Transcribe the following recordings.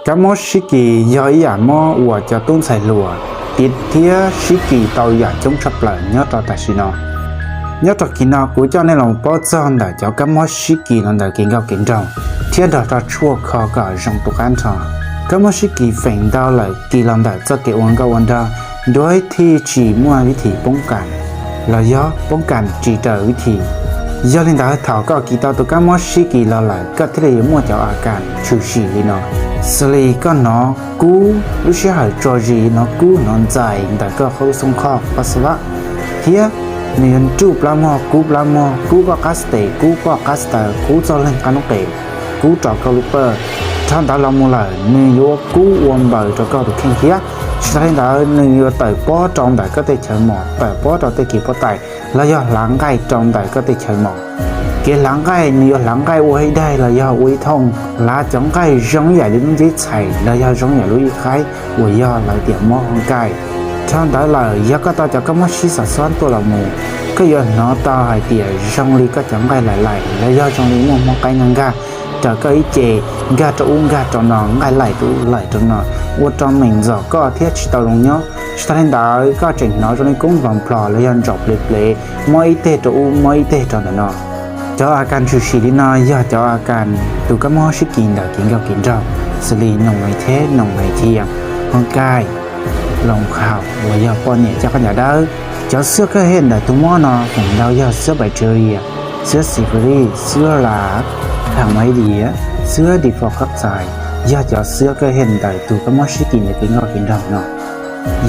Kab mob sib kis yog ib yam mob uas cov tub ntxhais hluas tiv thiab sib kis tau yam coob tshaj plaws nyob rau tam sim no. Nyob rau kis no kuv coj nej los paub txog ntawm cov kab mob sib kis los ntawm kev nkauj kev nraug thiab nrog rau tshuaj kho kom zoo tu qab nrho. Kab mob sib kis feem ntau lawm kis los ntawm txoj kev ua nkauj ua nraug, dua thij tsis muaj vib thim poob kam los yog poob kam tsis raws vib thim. Yog li ntawd thaum koj kis tau tus kab mob sib kis los lawm koj thiaj li yuav muaj cov a kas tshwm sim li no, xws li koj hnov kub lub sij hawm tso zis, hnov kub hnov ntxais ntawm koj qhov lub xoo qhoj, qhov xwb, thiab nws yuav nruj plab mog, kub plab mog, kub koj qab xwb, kub koj qab xwb taw, kub txoj leeg qab noob qes, kub rau koj lub pawj. Dhau ntawd los mus lawm nws yuav ua kub ua npaws rau koj tus kheej thiab. Tsis tas li ntawd nws yuav tawm pob rau ntawm koj tej chaw mos, tawm pob rau tej kev pob tais los yog hlav nqaij rau ntawm koj tej chaw mos. Kev hlav nqaij nws yuav hlav nqaij ua ib daig los yog ua ib thooj, hlav cov nqaij zoo ib yam li lub ncej txhais los yog zoo ib yam lub ib qaib uas yog lawv tias mob hoo kaij. Dhau ntawd lawm yog koj tau cov kab mob sib xov xob tuaj los mus, koj yuav hnov tau hais tias zoo li koj cov nqaij laim laim los yog zoo li muaj hmoov qaib nkag nkag raws koj ib ce, nkag rau ub nkag rau no, nqaij laim rau ub laim rau no, ua rau meem ntxom koj thiab tsis tau zoo nyob. Tsis tas li ntawd koj tseem hnov zoo li kub nplhos nplhos los yog ntsaum plev plev, mob ib teg rau ub mob ib teg rau ntawm no. Cov a kas tshwm sim li no yog cov a kas tus kab mob sib kis ntawm kev nkauj kev nraug, xws li noos mais theb, noos mais thiam, hoo kaij, loos haum uas yog poj niam coj qab ncaws dawb. Cov xwb kawg hej ntawm tus mob no feem ntau yog xwb bacteria, xwb syphilis, xwb las, kham maiv diav, xwb difo kab txais, yog cov xwb kawg hej ntawm tus kab mob sib kis ntawm kev nkauj kev nraug no.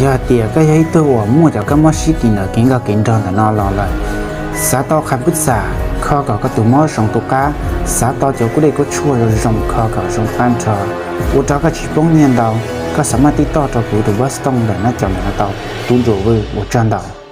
Yog tias koj yog ib tug uas muaj cov kab mob sib kis ntawm kev nkauj kev nraug ntawm no los lawm, xav tau qhas pwb xam kho kom koj tus mob zoo tu qab, xav tau cov kuj dej kuj tshuaj zoo zoo kho kom zoo qab nrho, ua rau koj tsis poob nyiaj ntau, koj xav maj tib toj rau kuv tus npawb xov tooj ntawm nab cov ntawm no tau, tub Ntsuas Vwj, ua tsaug ntau.